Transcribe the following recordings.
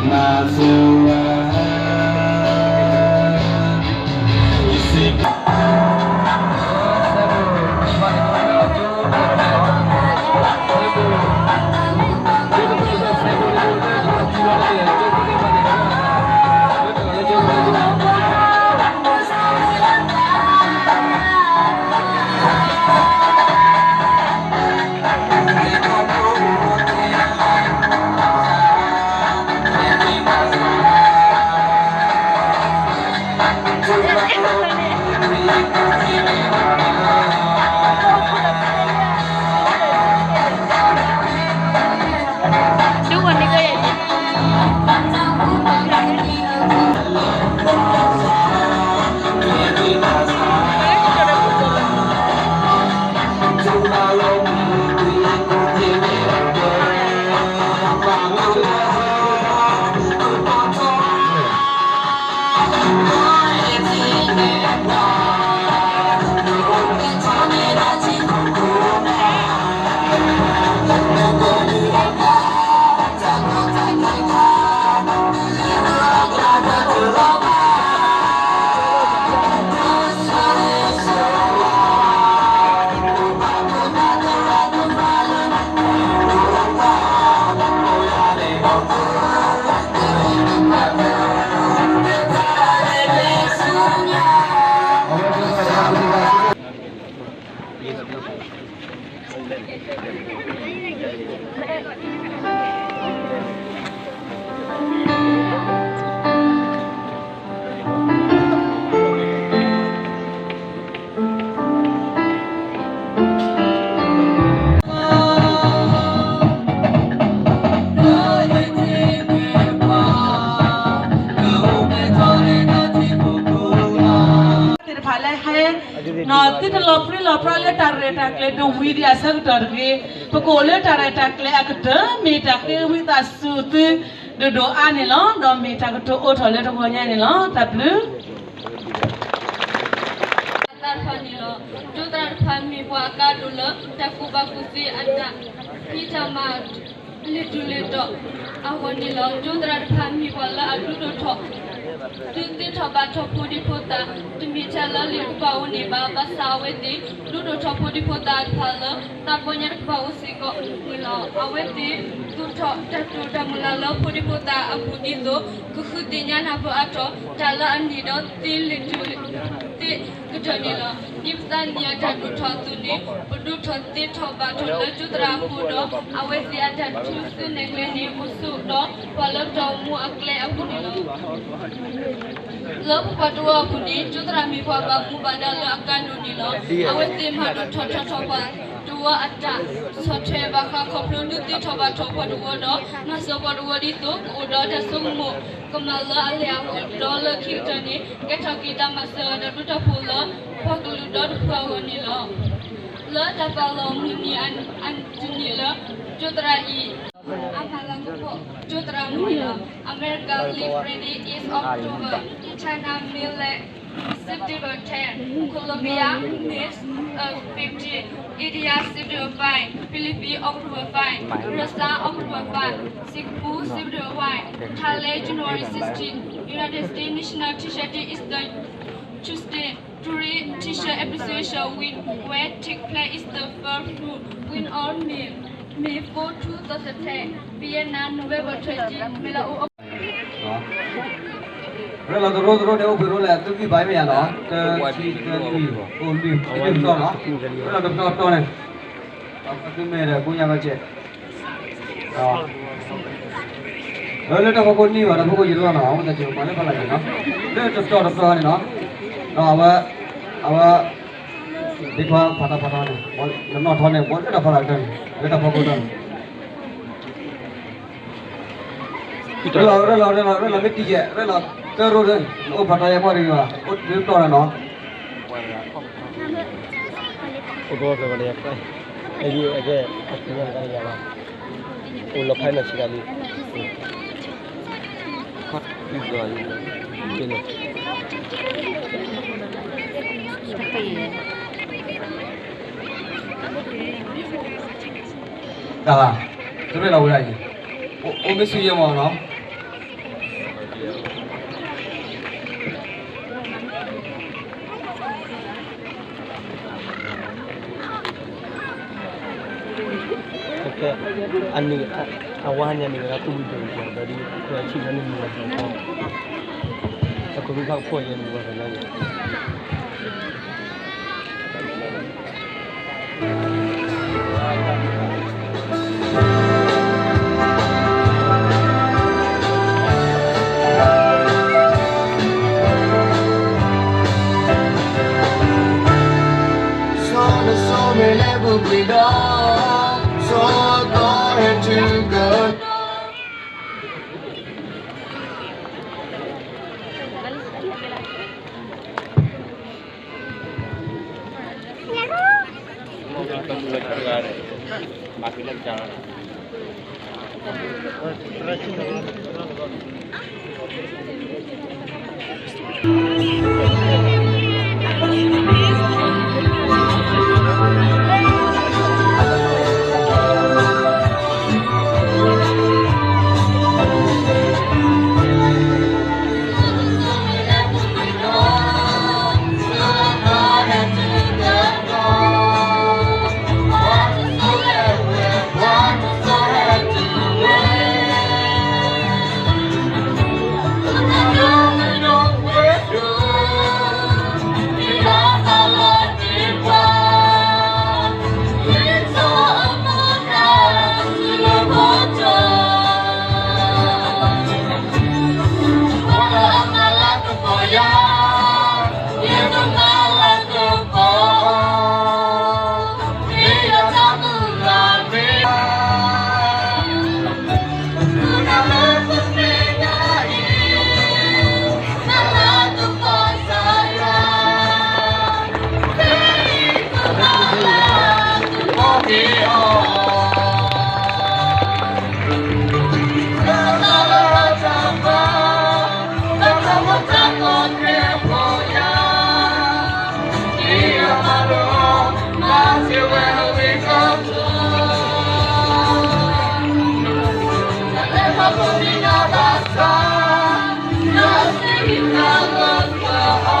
သ့ၣ်တဖၣ်လၢဟဲ သ့ၣ်တလီၤပြံလီၤပြါလၢတၢ်ရဲၣ်တၢ်ကျဲၤဒိၣ်ဝံၤဒံးအဆၢကတီၢ်တဂ့ၤ, ပကအိၣ်လၢတၢ်ရဲၣ်တၢ်ကျဲၤအကတၢၢ် မ့ၢ်တၢ်ဃ့ဝံသးစူၤသုဒိၣ်ဒိၣ်အါန့ၣ်လီၤ. ဒီးမ့ၢ်တၢ်ကတိၤအိၣ်ထီၣ်လၢတဂီၤညါန့ၣ်လီၤ. တၢ်ဘျုး သးတဖၣ်န့ၣ်လီၤ. ကၠိသရၣ်တဖၣ်မ့ၢ်ပှၤအကါဒိၣ်လၢ တၢ်ကူၣ်ဘၣ်ကူၣ်သ့အတၢ်ဖံးတၢ်မၤ လ့ၤတူၢ်လ့ၤတီၤအဂီၢ်န့ၣ်လီၤ. ကၠိသရၣ်တဖၣ်မ့ၢ်ပှၤလၢအဒုးဒိၣ်ထီၣ် ဒုးသ့ထီၣ်ဘၣ်ထီၣ်ဖိဒံဖိသၣ် တမ့ၢ်ထဲလၢလံာ်တကပၤအအိၣ်န့ၣ်ဘၣ်. ဘၣ်ဆၣ်အဝဲသ့ၣ် ဒုးဒိၣ်ထီၣ်ဖိဒံဖိသၣ်တဖၣ်လၢ သးပီညါတကပၤအအိၣ်စ့ၢ်ကီးန့ၣ်လီၤ. အဝဲသ့ၣ် သူၣ်ထီၣ်တၢ်တိာ်တၢ်မုၢ်လၢ်လၢဖိဒံဖိသၣ်အပူၤဒ်သိး ကဃုသ့ၣ်ညါနၢ်ပၢၢ်အါထီၣ် တၢ်လၢအန့ၢ်ဒီးသ့လံာ်တူၢ်သ့ကတၢၢ်န့ၣ်လီၤ. ဒ်ပသးနံၣ်အတၢ်ဒိၣ်ထီၣ်အသိးန့ၣ် ပဒုးထီၣ်သ့ထီၣ်ဘၣ်ထီၣ်လၢကၠိသရၣ်အဃိဒီး အဝဲသ့ၣ်အတၢ်ထူသုနဲၣ်ကျဲန့ၣ် အိၣ်ဆိးဒီးပှၤလၢတၢ်အိၣ်မူအကျဲအပူၤန့ၣ်လီၤ. လၢပပှၤတဝၢအပူၤန့ၣ် ကၠိသရၣ်မ့ၢ်ပှၤဘၣ်မူဘၣ်ဒါလၢအကါဒိၣ်န့ၣ်လီၤ. အဝဲသ့ၣ်မၤဒိၣ်ထီၣ်ထီထီၣ်ပှၤတဝၢအတၢ်ဆီၣ်ထွဲဘၣ်ဃးခီဖျိဒုးသ့ထီၣ်ဘၣ်ထီၣ်ပှၤတဝၢဒီး မၤစၢၤပှၤတဝၢဒ်သိး ကအိၣ်ဒီးတၢ်ဆိကမိၣ်ကမၣ်လၢအလဲၢ်အဂီၢ် ဒီးလၢခံကတၢၢ်န့ၣ် ကဲထီၣ်က့ၤတၢ်မၤစၢၤဒီးဒိတၢ်ဖိလၢ ပှၤကလုာ်ဒီတဖုအဂီၢ်န့ၣ်လီၤ. လၢတၢ်ပာ်လီၤမုၢ်နံၤအနံၤတနံၤလၢ ကၠိသရၣ်အံၤ အမၤလၤကပီၤ ကၠိသရၣ်မုၢ်နံၤလီၤ. America, Library is October, China, Millet, September ten, Colombia, May, uh, fifteen, India, September five, Philippines, October five, Russia, October five, Singapore, September one, Thailand, January sixteen, United States National Teacher Day is the Tuesday. Three Teacher Appreciation Week will take place the first week of May, May four, two thousand ten, Vietnam, November twenty, မ့ၢ်လၢအိၣ် ရ့လိာ်တရိတရိန့ၣ် အိၣ်ဘှံးရိလဲၣ် သုဂံၢ်ဘါမ့ၢ်ယါနီၤ, တဆံတနွံ အိၣ်လွံၢ် တဘျီနီၤ, ရ့လိာ်တဘျီတဘျီန့ၣ် သုမ့ၢ်ဒီးကိးညါဘၣ်ကဲး လၢတၢ်ဖီခိၣ်နံၣ်ဘၣ် တၢ်ဖီခိၣ်ယံၤတလီၤနီၤ, အဝဲတၢ်စံးပာ်လၢဖးလၢ်က့ၤနီၤ, လၢတပတီၢ်တပတီၢ်န့ၣ်နီၤ, ဒီးအဝဲ အဝဲ ဒ်ခွါဖးတၢ်ဖးထီန့ၣ် နနီၢ်ထီန့ၣ် ဘီလၢတၢ်ဖးလၢ်ကတၢၢ်န့ၣ် လၢတၢ်ဖီခိၣ်တၢ်န့ၣ် ရ့လီၤ ရ့လီၤ ရ့လီၤ ရ့လီၤ မ့ၢ်တံၢ်ယဲၢ် ရ့လီၤ တၢ်ရိၣ်ဒၢ အိၣ်ဖးတၢ်ယဲၢ်ပှၢ်တဂ့ၤဘၣ် အိၣ်တပတီၢ်န့ၣ်နီၤ အိၣ်ဖးတၢ်ယဲၢ်ပှၢ် အကဲ အကဲ အကဲ အိၣ်လီၤဖးမ့ၢ်ဆံးတၢ်လံ တၢ် တရ့လီၤဝဲဒၣ်အံၤ အိၣ်မ့ၢ်ဆူယဲၢ်မးနီၤ အန့ၣ် အဝါန့ၣ်န့ၣ် အသူၣ်ဝံၤဒိၣ်ကဒီးဒီး အဝဲဆံၣ်လီၤန့ၣ်မုၢ်ဂီၤသီခီ အခိၣ်မံဖးကဖီၣ်ယဲၢ်မုၢ်ဂီၤသီလီၤ. စီၤနစီၤမ့ၢ်လဲၤပူၤကွံာ်ဒီး စီၤသီဟဲ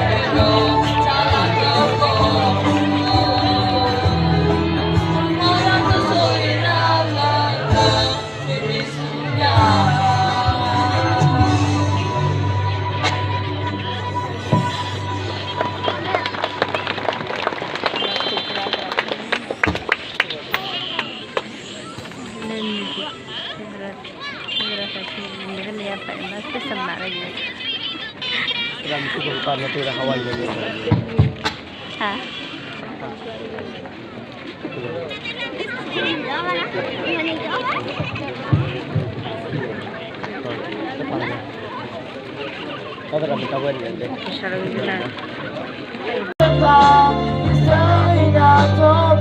တုၤကဒီး